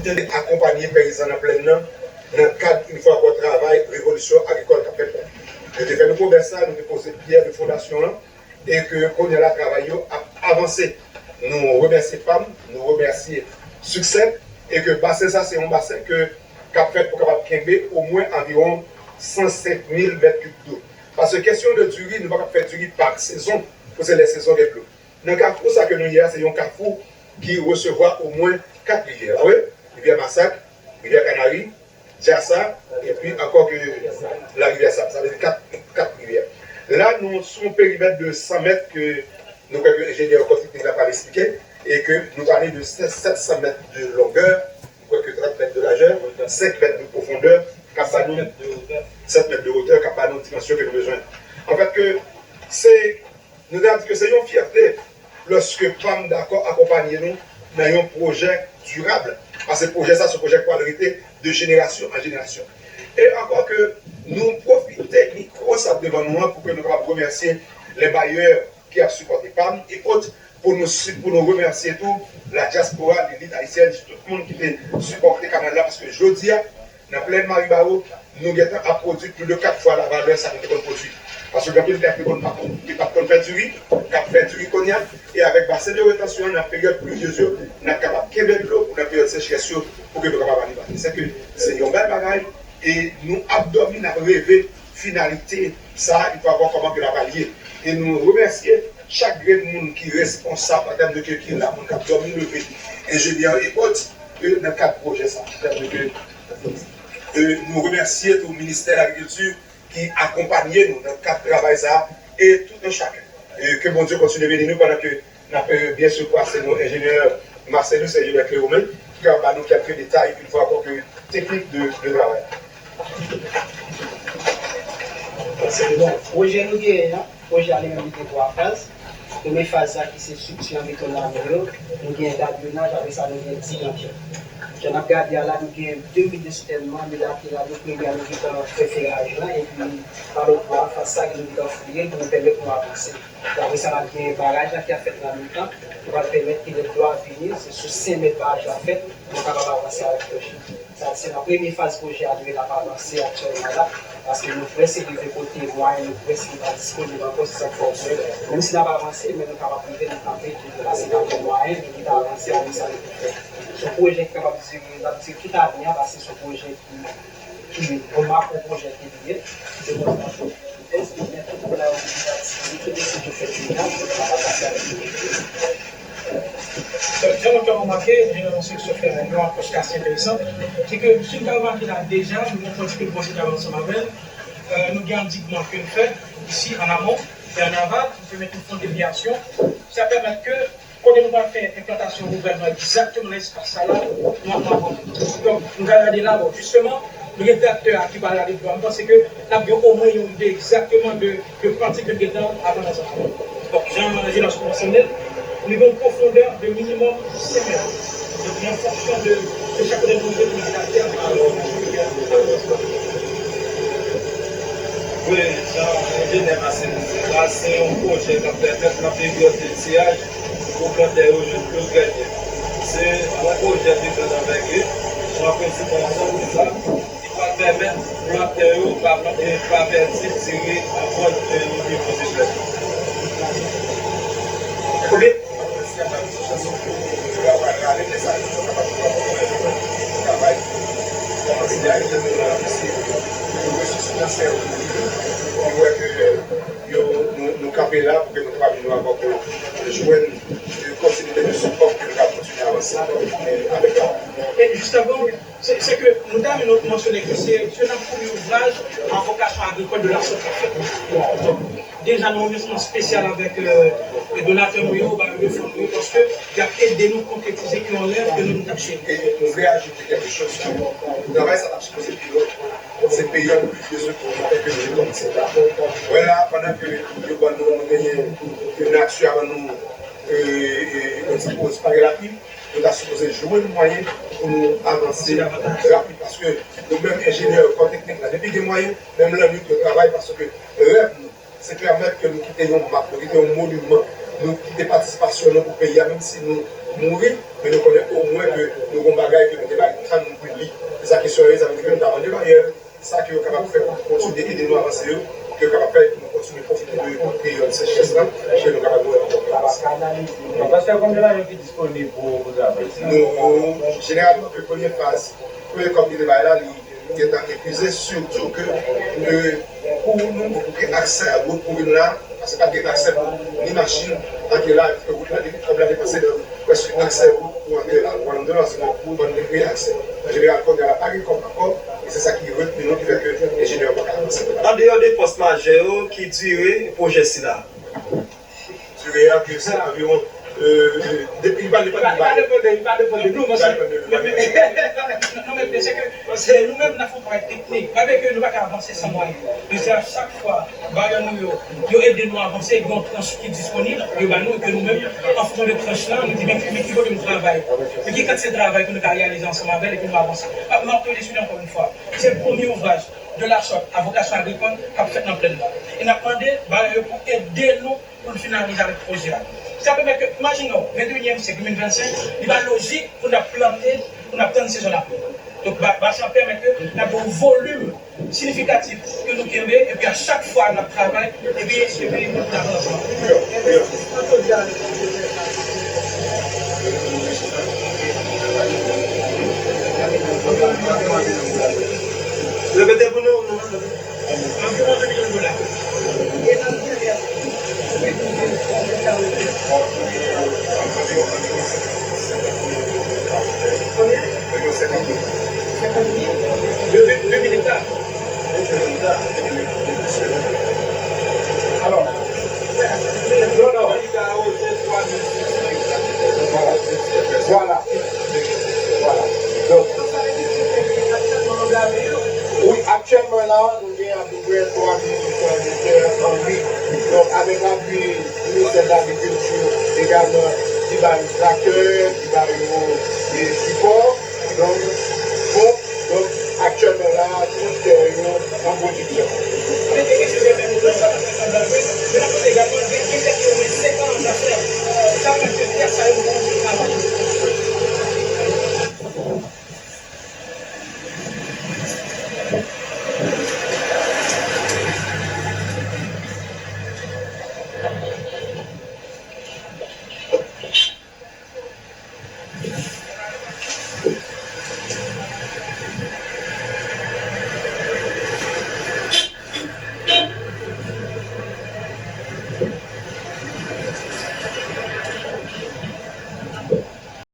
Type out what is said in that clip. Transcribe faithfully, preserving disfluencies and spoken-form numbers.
Akonpanye peyizan nan plèn nan, nan kad, yon fwa ankò, travay revolisyon agrikòl k ap fèt la. Yo te fè nou pwomès sa, nou te poze pyè de fondasyon an, e ke kounye a la, travay yo ap avanse. Nou remèsye pam, nou remèsye Succède, e ke basen sa se yon basen ke, k ap fèt pou kapab kenbe omwen anviwon san senk mil mèt kib dlo. Paske kesyon de diri, nou pa ka fè diri pa sezon, pou se lè sezon gen dlo. Nan kafou sa ke nou ye a, se yon kafou ki resevwa omwen kat rivyè, pa vre? Rivyè Masak, rivyè Kanari, Dyasa, epi ankò ke larivyè Sab. Sa vle di kat, kat rivyè. La, nou sou yon perimèt de san mèt ke nou kwè ke enjenyè kòd teknik la pral esplike, e ke nou pale de sèt san mèt de longè, nou kwè ke trant mèt de lajè, senk mèt de pwofondè, k ap ba nou, sèt mèt de wotè, k ap ba nou dimansyon ke nou bezwen. Anfèt, ke se Nou ta di ke se yon fyète lòske pam dakò akonpanye nou nan yon pwojè dirab, paske pwojè sa se yon pwojè k pral rete de jenerasyon an jenerasyon. E ankò ke nou pwofite mikwo sa devan nou an pou ke nou kapab remèsye les bailleurs ki ap sipòte pam e ot, pou nou, pou nou remèsye tou la diaspora, lelit ayisyèn, tout moun ki te sipòte kanal la, paske jodi a, nan plèn Maribawo, nou gentan ap pwodui plis de kat fwa lavalè sa nou te konn pwodui. Paske gen anpil tè ki konn pa konn, ki pa t konn fè diri, k ap fè diri kounye a, e avèk basen de retansyon an, nan peryòd plivyez yo, n ap kapab kenbe dlo pou nan peryòd sechrès yo, pou ke nou kapab alimante. Se ke se yon bèl bagay, e nou ap dòmi, n ap reve finalite sa, yon fwa ankò, kòman ke l ap al ye. E nou remèsye chak grenn moun ki responsab an tèm de ke ki la, moun k ap dòmi leve, enjenyè e ot, e nan kad pwojè sa. An tèm de ke, e, nou remèsye tou Ministè Lagrikilti ki akonpanye nou nan kad travay sa e tout un chacun. E ke Bondye kontinye beni nou pandan ke n ap, e, byen sou pwase nou enjenyè Marcelus, enjenyè Cléomen, ki ap ba nou kèlke detay, yon fwa ankò, ke teknik de, de travay. Bon, pwojè nou genyen an, pwojè a li menm li gen twa faz. Premye faz la ki se estrikti an beton lame yo, nou gen dal drenaj, apre sa nou gen ti antren. Jan n ap gade a la, nou gen de mil de soutènman, de lateral yo, premye a nou gentan fè feraj lan, epi pa lòt bò a, faz sa ki nou gentan fouye l pou nou pèmèt nou avanse. Apre sa, n ap gen baraj la ki ap fèt nan mitan, ki pral pèmèt ke lè dlo a vini, se sou senk mèt baraj la fèt, nou kapab avanse avèk pwojè. Sa se nan premye faz pwojè a, nou rete ap avanse aktyèlman la, paske nou prèske rive kote mwayen nou prèske pa disponib ankò, se sa k fè w wè, menm si n ap avanse, men nou kapab rive nan kanpe, paske n ap gen mwayen, nou rete avanse avèk sa nou pou fè. Se yon pwojè ki kapab dire, l ap dire tout ane a, paske se yon pwojè ki, ki yon makwo pwojè ke li ye. Se konsa, Donk, jan nou fè remake, jan Seksyon fè yon apwòch ki ase enteresan, se ke si nou ta remake la deja, nou konprann ke nou pase travay ansanm avè l, euh, nou gen andigman ke n fè isi an amon e an aval, nou te mete yon fon de devyasyon. Sa pèmèt ke kote nou pral fè enplantasyon gouvènman egzakteman nan espas sa la, nou ap pran kont. Donk, nou pral gade la, bon, jisteman, nou gen traktè a ki pral rale dlo a. M panse ke n ap gen omwen yon ide egzakteman de, de pati ke n gentan avan nan zòn. Donk, jan Jenos te mansyone l, nou gen yon pwofondè de minimòm senk mèt. Donk, an fonksyon de, de chak kote nou rive pou nou mete atè a, nou pral fè yon pwofondè. Wi, jan enjenyè Marcelus di la, se yon pwojè k ap pèmèt nan peryòd de tiyaj pou plantè yo jwenn dlo trè byen. Se yon pwojè de grann anvègi, jan prezidan an te di sa, ki pral pèmèt plantè yo pa, pa pèdi diri anvan yo rive pou se trè byen. Kote? Yo, nou, nou kanpe la pou ke nou kapab nou ankò jwenn, euh, kontinite de sipò pou ke nou kapab kontinye avanse, euh, avèk la. E jisteman, se, se ke nou ta renmen nou mansyone ke se, se nan komi ouvraj a vokasyon agrikòl de la Sòt k ap fèt. Donk, deja nou remèsyeman espesyal avèk, euh, donatè nou yo, ba yo de fon nou yo, paske y ap ede nou konkretize yon rèv ke nou, nou t ap chèche. E nou vle ajoute kèlke choz. Travay sa t ap sipoze pi lwen. Se peyi a nou plis bezwen pou nou fè ke nou kòmanse la. Wè la, pandan ke yo ban nou, nou genyen, ke nati a ban nou, e, e, yon ti poz, pa gen lapli, nou ta sipoze jwenn mwayen pou nou avanse rapid. Paske nou menm enjenyè kò teknik la, depi gen mwayen, menm lannwit yo travay, paske rèv nou, se pèmèt ke nou kite yon mak, nou kite yon moniman, nou kite patisipasyon nou pou peyi a, menm si nou mouri, men nou konnen omwen ke nou gen yon bagay ke nou te bay tann pou li. Se sa kesyon an ye, sa vle di ke nou ta mande Bayer sa ke yo kapab fè pou kontinye ede nou avanse yo, ke yo kapab fè pou nou kontinye pwofite de peryòd sechrès la, ke nou kapab wè ankò. Pastè, konbyen lajan ki disponib pou, pou travay sa? Nou, jeneralman, ke premye faz, premye kòb ki te bay la, li gentan epuize, sitou ke, e, pou nou, pou gen aksè a wout pou vin la, paske pa t gen aksè pou ni machin antre la, e wout la, depi kòb la depanse nan prèske aksè wout pou antre la. Ou konprann m byen, paske nou, nou pa t gen aksè. An jeneral, kounye a la, pa gen kòb ankò, e se sa ki retni nou, ki fè ke enjenyè yo pa ka avanse. Andeyò de pòs majè yo, ki dire pwojè sila? Dire a ke se anviwon, e, e, depi li pa depann de Bayer. Li pa depann de, li pa depann de nou, paske, non, men, men, se ke, se nou menm n ap fè yon travay teknik. Malgre ke nou pa ka avanse san mwayen. Men se a chak fwa, bayè nou yo, yo ede nou avanse, gen yon tranch ki disponib, yo ba nou, e ke nou menm, an fonksyon de tranch lan, nou di, men, men ki kote nou travay, men ki kantite travay ke nou ka reyalize ansanm avè l, epi nou avanse. M ap, m ap rapele sou li ankò yon fwa. Se premye ouvraj de la sòt a vokasyon agrikòl k ap fèt nan plèn nan. E n ap mande bayè yo pou ede nou pou n finalize avèk pwojè a. Sa pèmèt ke, imajine w, venteyinyèm syèk, de mil vennsenk, li pa lojik pou n ap plante, pou n ap tann sezon lapli. Donk, ba, ba sa pèmèt ke n ap gen yon volim siyifikatif ke nou kenbe, epi a chak fwa n ap travay, epi, epi n ap avanse. Repete pou nou. Anviwon de milyon dola. Konbyen? De, de mil ekta. Alò, non, non. Vwala. Vwala. Vwala. Donk, wi, aktyèlman la, nou gen apeprè twa mil uit san hektè an ri. Donk, avèk apui Ministè de Lagrikilti egalman, ki ba yo traktè, ki ba yo, e, sipò, donk, ponp, donk, aktyèlman la, tout tè yo an pwodiksyon.